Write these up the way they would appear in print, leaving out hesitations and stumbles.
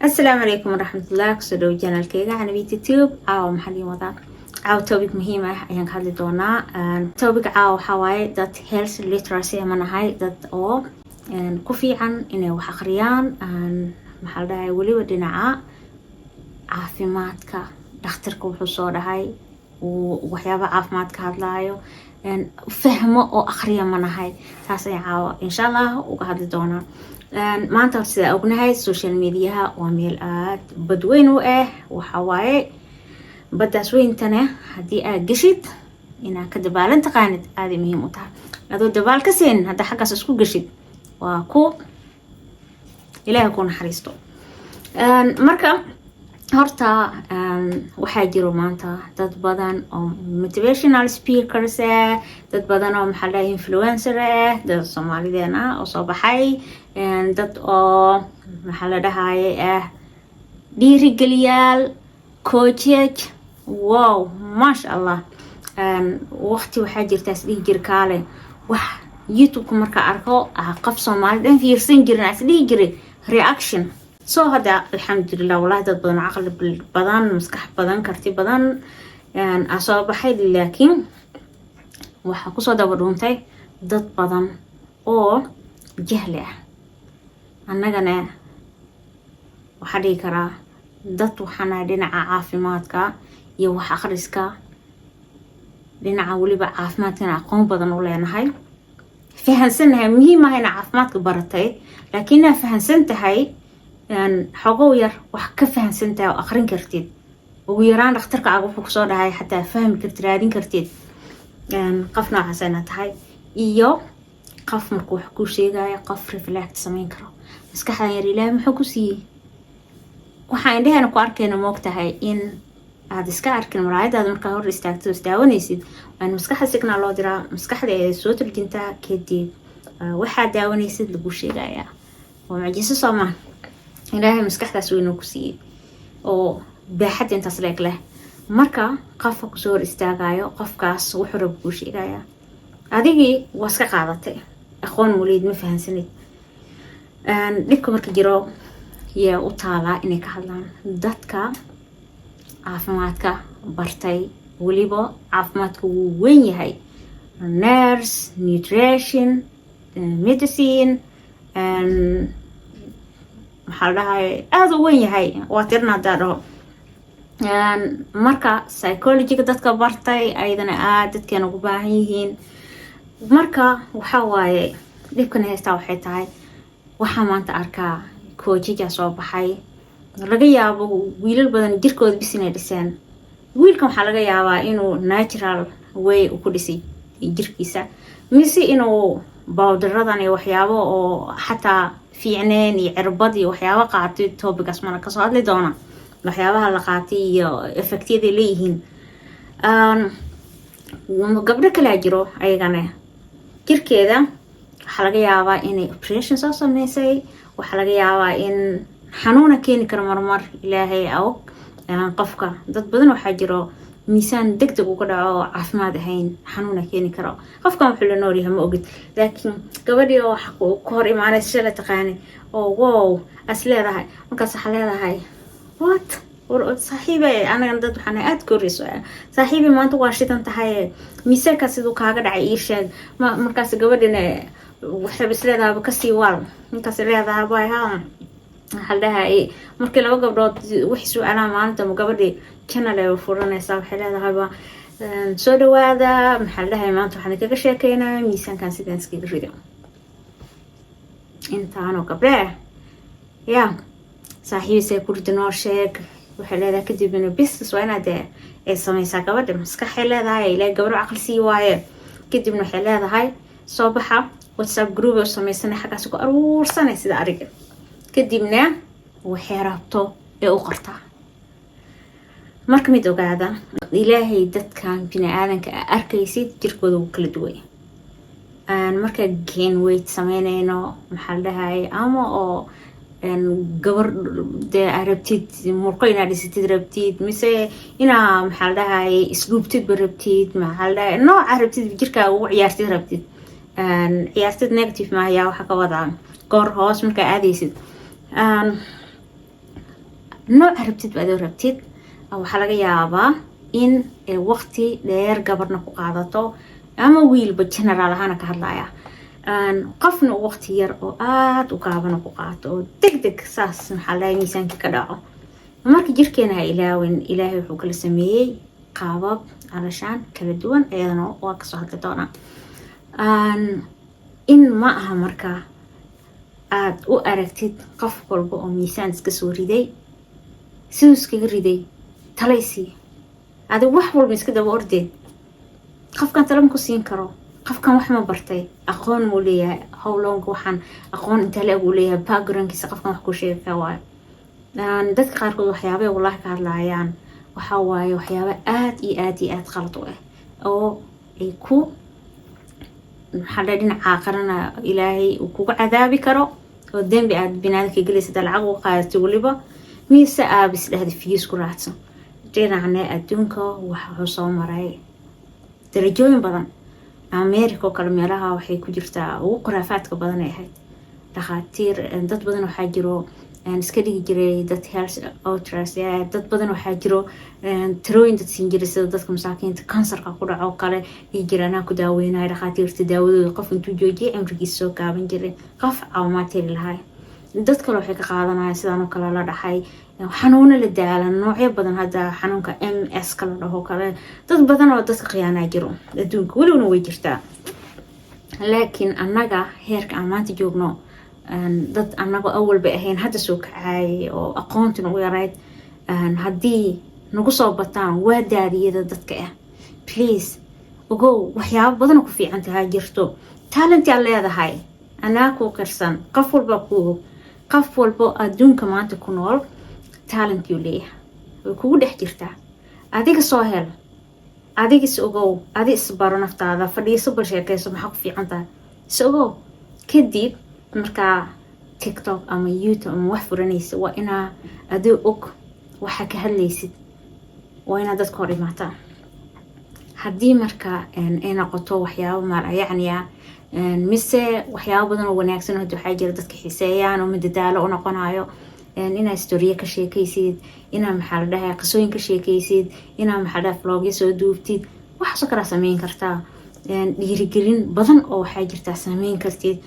Asalaamu calaykum waraxmatullah. Kusoo dhow channelkeyga Canabita Tube. Caawa maxaa dhiin wadaa? Caawa topic muhiim ah ayaan ka hadli doonaa. Topic caawa waxaa waaye dad health literacy ama nahay dad oo ku fiican inay wax akhriyaan, maxaa la dhahay, weliba dhinaca caafimaadka. Dhakhtarka wuxuu soo dhahay, uu waxyaaba caafimaad ka hadlaayo fahmo oo akhriya ma nahay? Taas ayaan caawa insha Allah uga hadli doonaa. Maanta horta sidaa ognahay, social mediaha waa meel aada badweyn u ah. Waxa waaye baddaas weyntana haddii aad geshid, inaad ka dabaalan taqaanid aaday muhiim u tahay. Adoo dabaal ka seenin haddaa xaggaas isku geshid, waa ku Ilaahay ku naxariisto. Marka horta waxaa jiro maanta dad badan oo motivational speakers ah, dad badan oo, maxaa dhahay, influencer ah, dad Soomaalideena oo soo baxay, dad oo, maxaa la dhahaye, ah dhiirigeliyaal, coaches. Wow, maasha Allah. Waqti waxaa jirta is dhihi jira, kaale wax YouTube-ka markaa arko, qof Soomaali dhan fiirsan jirin, as dhihi jiray reaction. So hadda alxamdulilah, wallahi dad badan oo caqli badan, maskax badan, karti badan aa soo baxay, laakiin waxaa kusoo daba dhuuntay dad badan oo jahli ah. Annagana waxaa dhihi karaa dad waxaanahay dhinaca caafimaadka iyo wax akhriska, dhinaca weliba caafimaadkana aqoon badan u leenahay, fahansannahay. Muhiim ah inaa caafimaadka baratay, laakiin inaa fahansan tahay, xogow yar wax ka fahansan tahay oo aqrin kartid, ugu yaraan dhakhtarka ag wuxuu kusoo dhahay xataa fahmi kartid, raadin kartid, qof noocaas inaa tahay. Iyo qof markuu wax kuu sheegayo, qof reflect samayn karo. Maskaxdan yar Ilaahay muxuu ku siiyey? Waxaa indheheena ku arkayna, moogtahay in aad iska arkin muraayadaada markaa hor istaagto, isdaawanaysid? Waa in maskaxda signal loo diraa, maskaxda ay soo turjintaa, kadib waxaad daawanaysid lagu sheegayaa. Waa mucjiso, soo maa? Ilaahay maskaxdaas weynuu ku siiyey oo baaxadda intaas leeg leh. Marka qofka kusoo hor istaagayo, qofkaas wuxuu raba kuu sheegayaa, adigii waa iska qaadatay, aqoon muleyd, ma fahansanid. Dhibka marka jiro yaa u taalaa inay ka hadlaan dadka caafimaadka bartay. Weliba caafimaadka wuu weyn yahay: nurse, nutrition, medicine, maxaa la dhahay, aada u weyn yahay, waa tirna haddaa dhaho. Marka psychologyga dadka bartay ayadana aada dadkeena ugu baahan yihiin. Marka waxaa waaye dhibkan haystaa waxay tahay, waxaa maanta arkaa coaches aa soo baxay, laga yaabo wiilal badan jirkooda bis inay dhiseen. Wiilkan waxaa laga yaabaa inuu natural way ku dhisay jirkiisa, mise inuu powderadan iyo waxyaabo oo xataa fiicneen iyo cirbad iyo waxyaabo qaatay. Topicgaas mana kasoo hadli doona, waxyaabaha la qaatay iyo effectyaday leeyihiin. Gabdho kalaa jiro, ayagana jirkeeda waxaa laga yaabaa inay operation soo sameysay, waxaa laga yaabaa in xanuuna keeni karo marmar, Ilaahay og qofka. Dad badan waxaa jiro miisaan deg deg uga dhaco oo caafimaad ahayn, xanuuna keeni karo. Qofkan wuxuu la noolyahay ma ogid, laakiin gabadhii oo ku hor imaanaysa shala taqaani oo wow as leedahay, markaas waxaa leedahay, "What, saaxiibe?" Anagana dad waxaan aada koreyso, "Saaxiibe, maanta waa shidan tahay, miisaankaa siduu kaaga dhacay ii sheeg." Markaas gabadhina waxayba is leedahaba kasii waal. Markaas leedahay bay ha, waxaa la dhahay, markii laba gabdhood wixii su-aalaan maalinta gabadhii channel ay furanaysaa, waxay leedahayba, "Soo dhawaada, maxaa la dhahay, maanta waxaan kaga sheekeynaya miisaankan sidaan iskaga rido." Intaanoo gabdhee ya saaxiibisay kurdi noo sheeg, waxay leedahay. Kadibna business waa inaad ay sameysaa. Gabadha maskaxay leedahay, ilaa gabadho caqli sii waaye. Kadibna waxay leedahay, "Soo baxa." WhatsApp group ay u sameysanay, xaggaas ku aruursanay sida ariga, kadibna waxay rabto ee u qortaa. Marka mid ogaada, Ilaahay dadkan bini aadanka a arkaysid jirkooda wuu kala duway. Marka gain weight sameynayno, maxaa la dhahay, ama oo gabar dee aa rabtid murqo inaad dhisatid rabtid, mise inaa, maxaa la dhahay, isdhuubtidba rabtid, maxaa la dhahay, nooca rabtid jirkaa ugu ciyaartid rabtid, ciyaartid negative maayaa, waxaa ka wadaa goor hoos markaa aadaysid. Nooca rabtid ba adoo rabtid, waxaa laga yaabaa in waqti dheer gabarna ku qaadato ama wiilba, general ahaana ka hadlaya, qofna waqti yar oo aada u gaabana ku qaato oo deg deg saas, maxaa lahay, miisaankii ka dhaco. Marka jirkeena ha ilaawin, Ilaahay wuxuu kala sameeyey qaabab calashaan kala duwan, iyadana waa kasoo hadli doonaa. In ma aha marka aada u aragtid qof walba oo miisaan iska soo riday siduu iskaga riday talaysii, adig wax walba iska daba ordeed. Qofkan tala ma ku siin karo. Qofkan wax ma bartay? Aqoon muu leeyahay? Howlonka waxaan aqoon intaa la-eg uu leeyahay? Backgroundkiisa qofkan wax kuu sheegi ka waayo. Dadka qaarkood waxyaabay wallahi ka hadlaayaan waxaa waaye waxyaaba aada iyo aada iyo aada qalad u ah oo ay ku, maxaa la, dhinaca qarana Ilaahay uu kugu cadaabi karo oo dembi aad binaadamka gelaysa hadaa lacag uga qaadato weliba mise aabis dhahda views ku raadsan. Dhinacna adduunka wuxuu soo maray darajooyin badan. America oo kale meelaha waxay ku jirtaa ugu khuraafaadka badan ay ahayd. Dhakhaatiir dad badan waxaa jiro iska dhigi jiray dad health authors, dad badan waxaa jiro tirooyin dad siin jiray, sida dadka masaakiinta kansarka ku dhaco kale dhihi jira, "Anaa ku daaweynaya." Dhakhaatiirta daawadooda qof intuu joojiyay cimrigiisa soo gaaban jiray, qof caawimaad heli lahay. Dad kale waxay ka qaadanaya sidaan oo kale la dhaxay xanuuno la daalan noocyo badan, hadda xanuunka MS kala dhaho kale. Dad badan oo dadka khiyaanaa jiro adduunka, welibana way jirtaa. Laakiin annaga heerka aan maanta joogno, dad annagoo awalba ahayn hadda soo kacaayay oo aqoonti nagu yarayd, haddii nagu soo bataan waa daadiyada dadka ah. Please ogow, waxyaabo badan ku fiican tahaa jirto, talent aad leedahay, anaa kuu qirsan. Qof walba kuu og, qof walbo adduunka maanta ku nool talentkuu leeyahay, way kugu dhex jirtaa. Adiga soo hel, adiga is ogow, adi isbaro naftaada, fadhiiso, bal sheekeyso, maxaa ku fiican tahay is ogow. Kadib markaa TikTok ama YouTube ama wax furanaysa, waa inaa adoo og waxaa ka hadlaysid, waa inaad dadka hor imaataa. Haddii marka ay noqoto waxyaabo yacniya mise waxyaabo badan oo wanaagsan, hadda waxaa jira dadka xiiseeyaan oo madadaalo u noqonayo, inaad story ka sheekaysid, inaa, maxaa la dhahay, qisooyin ka sheekaysid, inaa, maxaa la dhahay, vlogyo soo duubtid, waxaasoo kalaa sameyn kartaa. Dhiirigelin badan oo waxaa jirtaa sameyn kartid.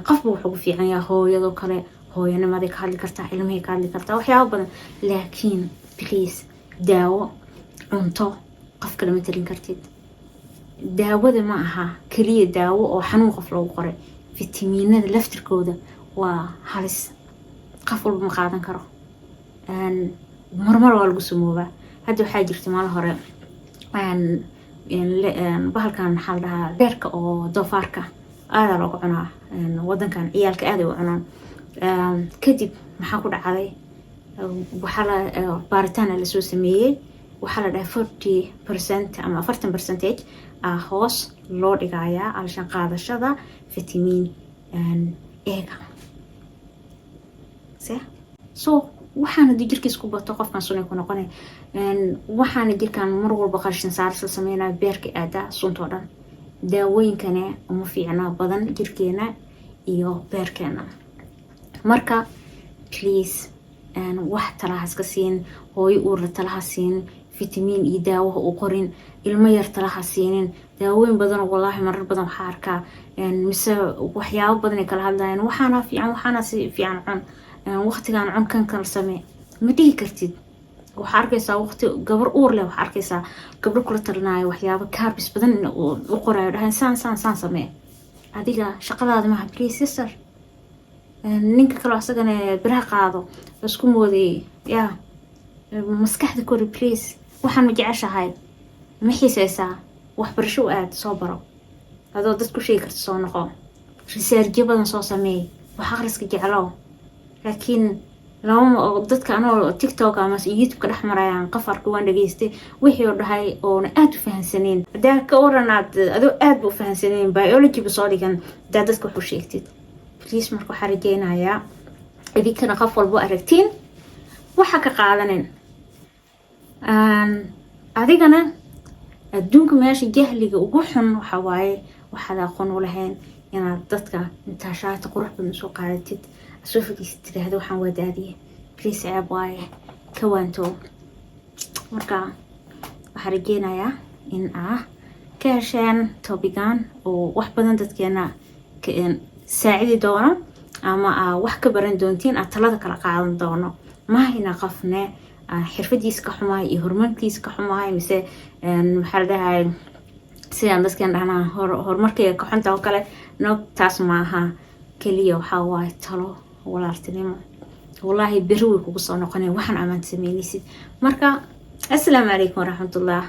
Qofba wuxuu ku fiican yahay, hooyadoo kale hooyanimaday ka hadli kartaa, ilmahay ka hadli kartaa, waxyaabo badan. Laakiin please, daawo, cunto qof kale ma talin kartid. Daawada ma aha keliya daawo oo xanuun qof loogu qoray. Fitamiinada laftirkooda waa halis, qof walba ma qaadan karo, marmar waa lagu sumoobaa. Hadda waxaa jirta maalin hore bahalkan, maxaa la dhahaa, beerka oo doofaarka aadaa looga cunaa wadankan, ciyaalka aaday u cunaan. Kadib maxaa ku dhacday? Waxaa la baaritaana lasoo sameeyey, waxaa la dhahay 40% ama 40 percentage ah hoos loo dhigayaa alshan qaadashada vitamin A-ga se. So waxaan haddii jirkiis ku bato, qofkan sunay ku noqonay. Waxaana jirkan mar walba qashin saaris la sameynaya, beerka aadaa suntoo dhan. Daawooyinkana uma fiicna badan jirkeena iyo beerkeena. Marka please, wax talaha iska siin hooyo uurla, talaha siin fitamiin iyo daawaha u qorin ilmo yar, talaha siinin daawooyin badan. Wallaahi marar badan waxaa arkaa mise waxyaabo badan ay kala hadlayaan, "Waxaana fiican, waxaana si fiican cun, waqtigaan cun, kan kala samee." Ma dhihi kartid. Waxaa arkaysaa waqti gabar uur leh, waxaa arkaysaa gabdho kula talinayo waxyaabo carbs badan u qorayo, dhahay, "Saan saan saan samee." Adiga shaqadaada maha, please sister. Ninka kaleo asagana biraha qaado isku moodayay, yaa maskaxda kori, please. Waxaan ma jeceshahay? Ma xiiseysaa? Waxbarasho u aad, soo baro, adoo dad ku sheegi karta soo noqo, researchyo badan soo sameey, wax akhriska jeclo. Laakiin lama dadka anoo TikTok ama YouTube ka dhex marayaan qof arka, waan dhageystay wixii oo dhahay oona aada u fahansaneyn. Hadaa ka waran aad adoo aada ba u fahansaneyn, biology ba soo dhigan, hadaa dadka wax u sheegtid, please. Marka waxaa rajeynayaa idinkana qof walbo aragtiin waxa ka qaadanin. Adigana adduunka meesha jahliga ugu xun waxa waaye waxaad aqoon u lahayn inaad dadka intaa shaati qurux badan soo qaadatid, soo fadhiisid, tiraahdo, "Waxaan waa daadiye." Please, ceeb waaye. Ka waanto. Marka waxaa rajeynayaa in aa ka hesheen topic-gan oo wax badan dadkeena saacidi doono ama aa wax ka baran doontiin, aad talada kala qaadan doono. Maaha inaa qofne xirfadiisa ka xumahay iyo horumarkiisa ka xumahay, mise maxaa la dhahay, sidaan dadkeen dhahnaa, horumarkayga ka xunta oo kale. No, taas maaha. Keliya waxaa waaye talo walaaltinimo. Wallaahi beri way kugu soo noqonaya waxaan amaan sameynaysid. Marka assalaamu calaykum waraxmatullah.